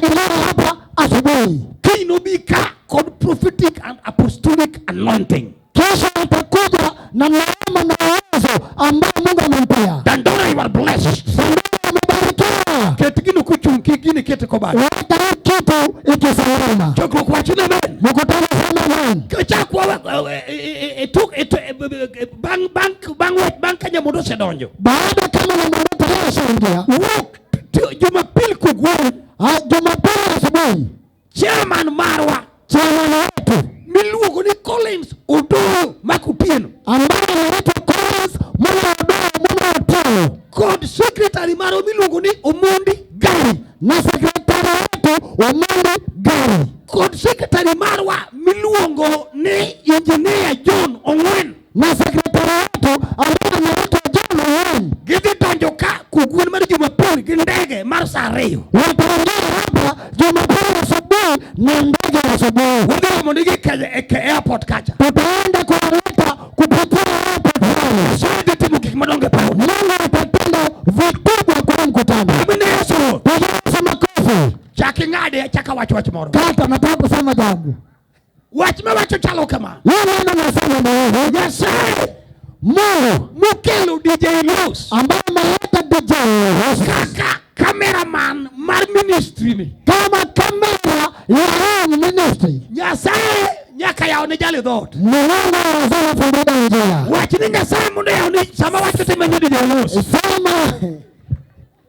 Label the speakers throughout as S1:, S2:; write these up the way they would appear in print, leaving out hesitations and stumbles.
S1: Giloro hapa asubuhi.
S2: Kiny nobi ka kod prophetic and apostolic anointing.
S1: Kesho atakuja na neema na uwezo ambao Mungu amempea.
S2: Dandora, you are blessed.
S1: Sandura amebarikiwa.
S2: Ket gino kochung' kik gini kete kobadhi.
S1: Weka hii kitu ikisimama.
S2: Chokruok wach ni amen.
S1: Mkutano sema amen.
S2: Chak wa tok bang' bang' bang' wach bang' ka Nyamondo osedonjo.
S1: Baada kama Nyamondo tayari ashaingia,
S2: Wuok Jumapil kogwen
S1: Jumapili asubuhi,
S2: chairman marwa
S1: chairman wetu
S2: miluongo ni Collins Odoyo Makutieno
S1: ambaye anaitwa Collins Mwana Odoyo Mwana Otieno
S2: kod secretary marwa miluongo ni Omondi Gari
S1: na sekretari wetu Omondi Gari
S2: kod secretary marwa miluongo ni Engineer John Ong'wen
S1: na sekretari wetu ambaye anaitwa John Owen
S2: gidhi donjo ka kogwen mar Jumapil gi ndege mar sa 2.
S1: Wataingia hapa Jumapili asubuhi na ndege asubuhi.
S2: Wadhi romo nigi e airport kacha.
S1: Tutaenda kuwaleta kupitia airport pale.
S2: Nyasaye dhi timo gik madongo e paw.
S1: Mungu atatenda vikubwa kwa mkutano.
S2: Amina Yesu.
S1: Pigia Yesu makofi.
S2: Chak ing'ade chaka wach wach moro.
S1: Kata nataka kusema jambo.
S2: Wach mawacho chalo kama.
S1: Yeye neno nasema ni hivi.
S2: Nyasaye
S1: Mungu
S2: mokelo DJ Rose
S1: ambaye ameleta DJ Rose
S2: kaka cameraman mar ministry ni.
S1: kama kamera ya hii ministry.
S2: Nyasaye nyaka yawne jali dhoot.
S1: Mungu anasema funguka njia.
S2: Wach ni Nyasaye mondo yawne sama wacho timenyo DJ Rose.
S1: Sema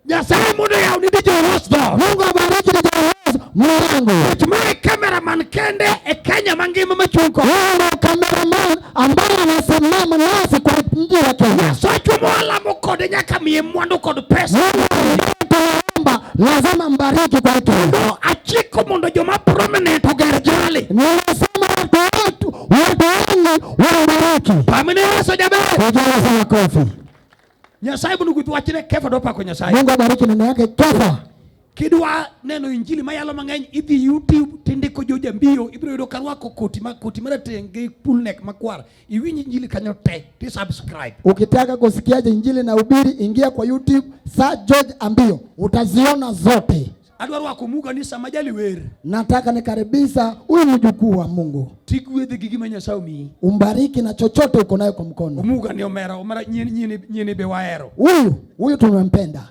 S2: Nyasaye mondo yawne DJ Rose dhoot.
S1: Mungu abariki DJ Rose mlango.
S2: Wach mae cameraman kende e Kenya mangima machung' kod.
S1: Wewe ndio cameraman ambaye anasimama nasi kwa nchi ya Kenya.
S2: Nyasachwa mwalamo kode nyaka miye mwandu kod pesa.
S1: Mungu ambaye tunaomba lazima mbariki kwa Kenya.
S2: No, achiko mondo joma prominent oger jali.
S1: Ninasema watu wengi wabariki.
S2: Pamene Yesu jaber.
S1: Pigia Yesu makofi.
S2: Nyasaye mondo ogwedh wachne Kefa dwa pako Nyasaye.
S1: Mungu abariki neno yake Kefa.
S2: Kidwa neno injili mayalo mang'eny idhi YouTube tindiko George Ambiyo ibiro yudo karwako koti marateng' gi pull neck makwar. Iwinj injili kanyo te ti subscribe.
S1: Ukitaka kusikiaje injili na ubiri ingia kwa YouTube Sir George Ambiyo utaziona zote.
S2: Adwa rwako Muga ni sama jali wer.
S1: Nataka nikaribisha huyu mjukuu wa Mungu.
S2: Tigwedhe gi gima Nyasaye omiyi.
S1: Umbariki na chochote uko nayo kwa mkono.
S2: Muga ni omera, omera nyini be wahero.
S1: Huyu tumempenda.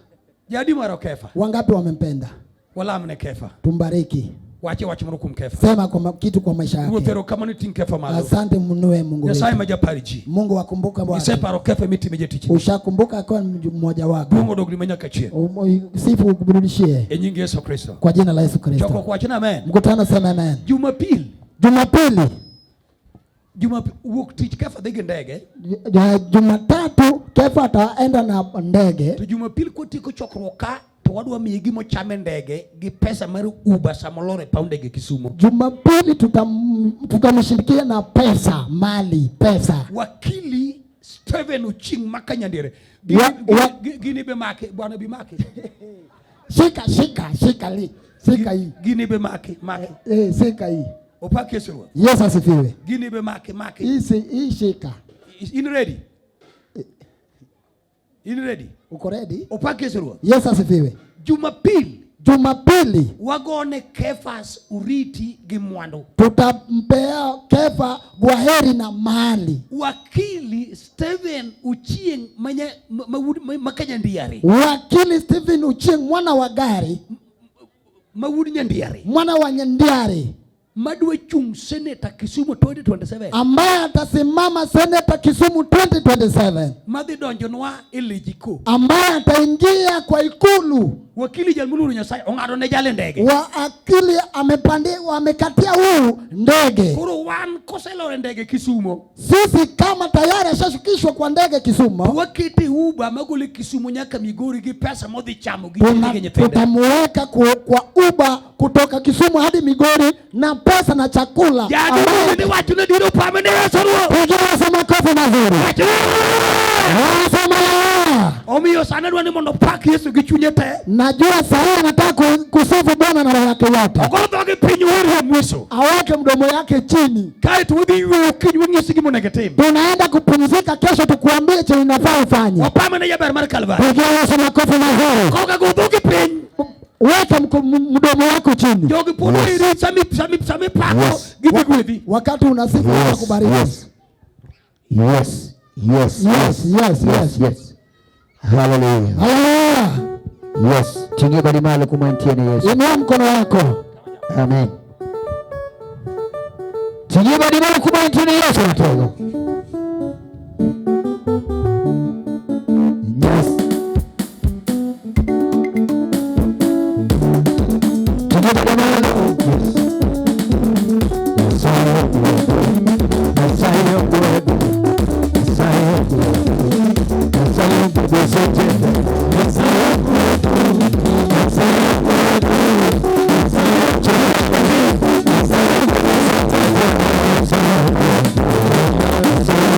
S2: Jadi mwero Kefa.
S1: Wangapi wamempenda?
S2: Walamne Kefa.
S1: Tumbariki.
S2: Wache wach moro kuom Kefa.
S1: Sema kwa kitu kwa maisha yake.
S2: Ruoth erokamano iting' Kefa malo.
S1: Asante mnue Mungu
S2: Nyasaye
S1: wetu.
S2: ma japar ji.
S1: Mungu wakumbuka Bwana.
S2: Iseparo Kefa mitime jatich.
S1: Ushakumbuka kwa mmoja wako.
S2: Duong' odogni manyaka chieng'.
S1: Sifu ukuburudishie.
S2: E nying Yesu Kristo.
S1: Kwa jina la Yesu Kristo.
S2: Chokruok wach na amen.
S1: Mkutano sema amen.
S2: Jumapili.
S1: Jumapili.
S2: Jumapili wuok tich Kefa dhi gi ndege.
S1: Jumatatu Kefa ataenda na ndege.
S2: To Jumapili kotieko chokruok ka to wadwa miye gima ochame ndege gi pesa mar Uber sama olor e paw ndege Kisumo.
S1: Jumapili tutamshindikia na pesa, mali, pesa.
S2: Wakili Stephen Oching maka Nyandiere. Gini be make, bwana bi make.
S1: Shika, shika, shika li. Shika hii.
S2: Gini be make, make.
S1: Shika hii.
S2: Opak Yesu Ruoth.
S1: Yesu asifiwe.
S2: Gini be make, make.
S1: Hii si, hii shika.
S2: In ready? In ready?
S1: Uko ready?
S2: Opak Yesu Ruoth.
S1: Yesu asifiwe.
S2: Jumapili.
S1: Jumapili.
S2: Wagone Kefas uriti gi mwandu.
S1: Tutampea Kefa gwaheri na mali.
S2: Wakili Stephen Ochieng maka Nyandiare.
S1: Wakili Stephen Ochieng mwana wa gari.
S2: Mawuod Nyandiare.
S1: Mwana wa Nyandiare.
S2: Madwa chung seneta Kisumu 2027.
S1: Ambaye atasimama seneta Kisumu 2027.
S2: Madhi donjonwa e Lejiko.
S1: Ambaye ataingia kwa ikulu.
S2: Wakili jal moluoro Nyasaye ong'ado ne jale ndege.
S1: Wakili amekatia huu ndege.
S2: Koro wan koselor e ndege Kisumo.
S1: Sisi kama tayari ashashukishwa kwa ndege Kisumo.
S2: Wakete Uber magole Kisumo nyaka Migori gi pesa modhi chamo gi ndege nyithinde.
S1: Tutamuweka kwa Uber kutoka Kisumu hadi Migori na pesa na chakula.
S2: Jadi
S1: Ambaye
S2: ni watu ne diro pame ne Yesu Ruoth.
S1: Pigia Yesu makofi mazuri.
S2: Watu.
S1: Yesu malaya.
S2: Omiyo sani adwa ni mondo pak Yesu gi chunye te.
S1: Najua sasa anataka kusifu Bwana na roho yake yote.
S2: Ogo dhoge piny uru mwiso.
S1: Aweke mdomo yake chini.
S2: Kae to wadhi yweyo kiny wanyisi gima onego itim.
S1: Tunaenda kupumzika kesho tukuambie chenye unafaa ufanye.
S2: Wapame ne jaber mar Kalvari.
S1: Pigia Yesu makofi mazuri.
S2: Koka go dhoge piny.
S1: Weka mdomo wako chini.
S2: Jogi pod
S3: Yes.
S2: iri sami sami sami pako
S3: Yes.
S2: gidhi gwedhi.
S1: Wakati unasifu
S3: Yes.
S1: watakubariki.
S3: Yes. Yes. Yes.
S1: Yes, yes, yes.
S3: Yes. Hallelujah.
S1: Haleluya.
S3: Yes. Ting'e badi malo kuma entie ne Yesu.
S1: Inua mkono wako.
S3: Amen. Ting'e badi malo kuma entie ne Yesu ratego. Yes. Ting'e badi malo. Yes. Nyasaye ogwedhu. Nyasaye ogwedhu. Nyasaye ogwedhu. Nyasaye ogwedhu seche. Nyasaye ogwedhu. Nyasaye ogwedhu. Nyasaye ogwedhu. Nyasaye ogwedhu. Nyasaye ogwedhu. Nyasaye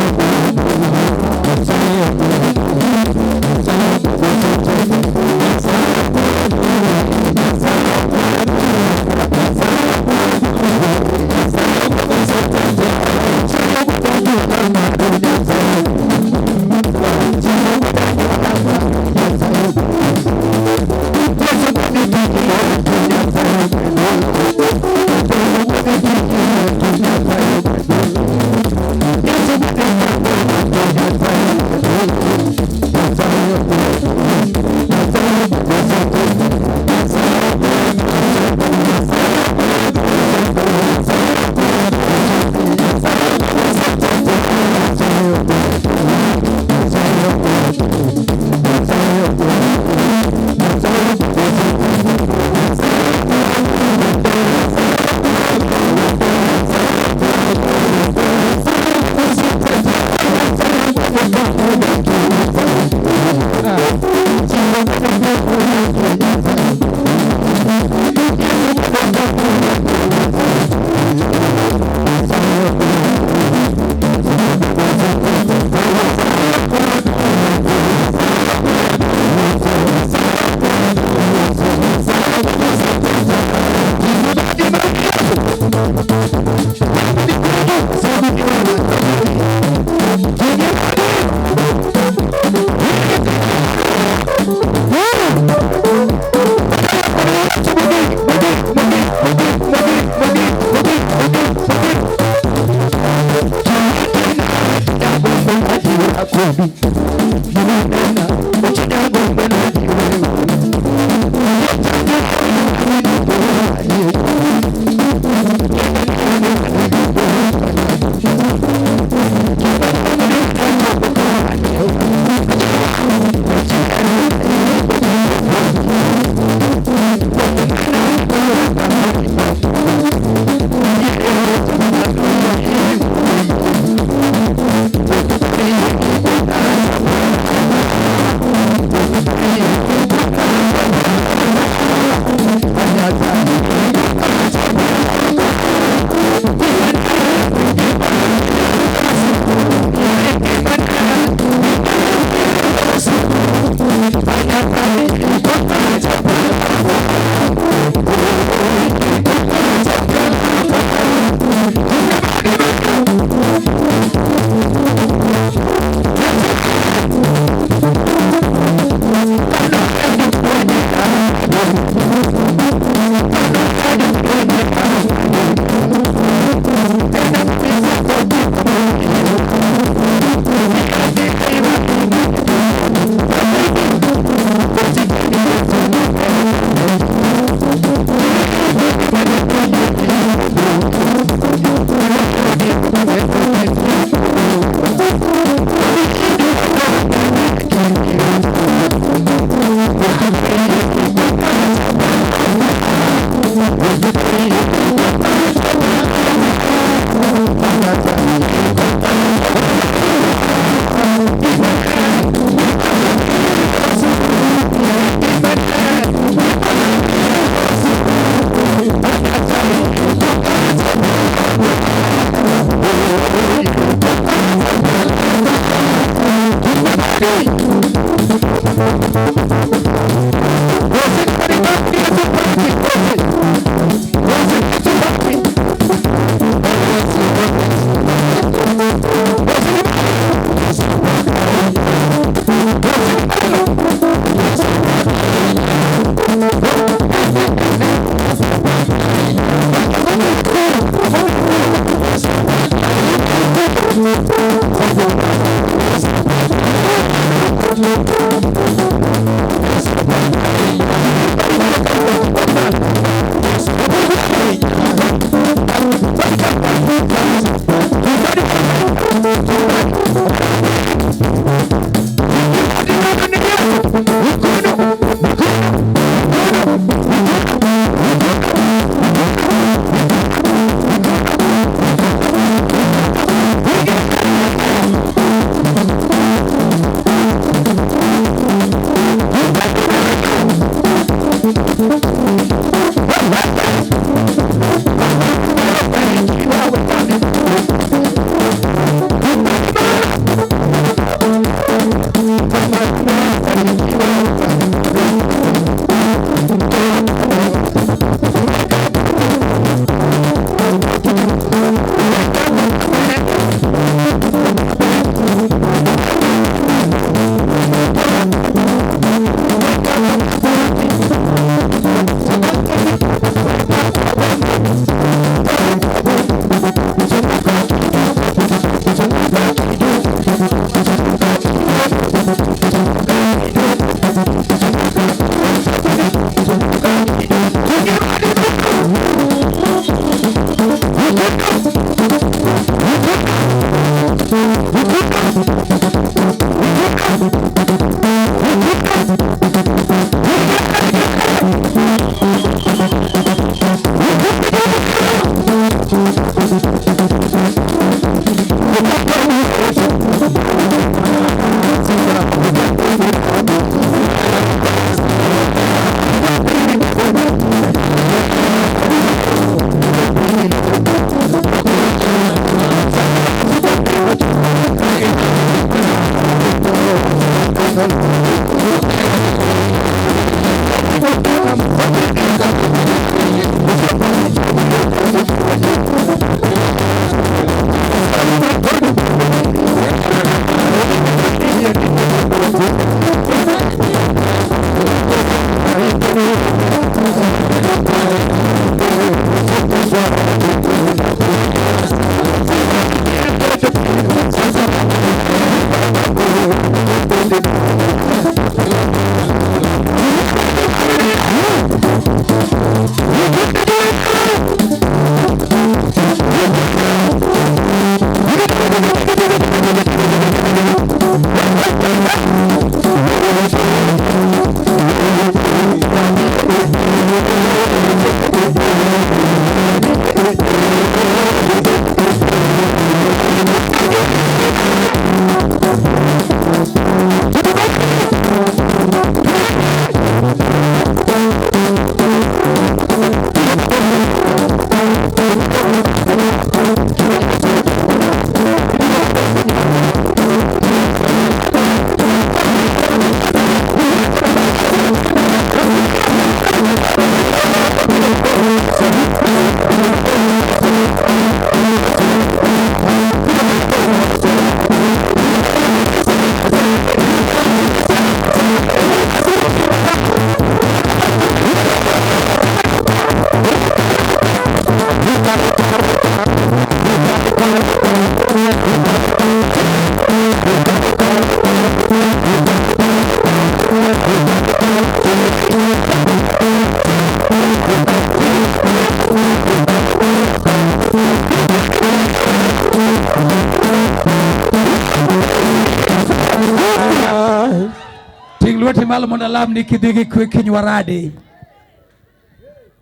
S2: Ting' lweti malo mondo alam ni kidhi gi kwe kiny waradi.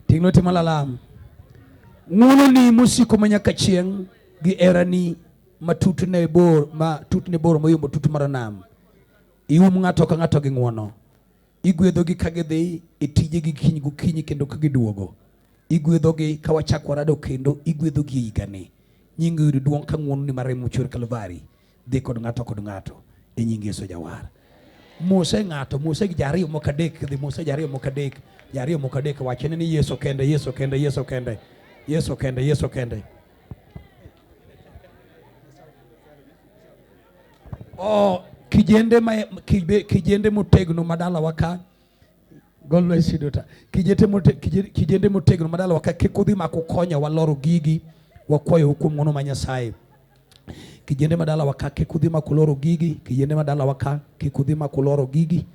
S2: Ting' lweti malo alam. Ng'wononi mosiko manyaka chieng' gi herani ma tutne bor ma tutne bor moyombo tut mar nam. Ium ng'ato ka ng'ato gi ng'wono. Igwedhogi ka gidhi e tijegi kiny gokinyi kendo ka giduogo. Igwedhogi ka wachak warado kendo igwedhogi e higani. Nyingi oyud duong' ka ng'wononi mar remo mochwer Kalvari dhi kod ng'ato kod ng'ato e nying Yesu Jawar. Mose ng'ato, mose gi jariyo moko adek, dhi mose jariyo moko adek, jariyo moko adek, wachne ni Yesu kende, Yesu kende, Yesu kende, Yesu kende, Yesu kende. Oh, kijende ma kijende motegno madalawa ka God bless you daughter. Kijete mote, kijende motegno madalawa ka kik udhi mak ukonya waloro gigi wakwayo kuom ng'wono ma Nyasaye. Kijende madalawa ka kik udhi mak uloro gigi, kijende madalawa ka kik udhi mak uloro gigi.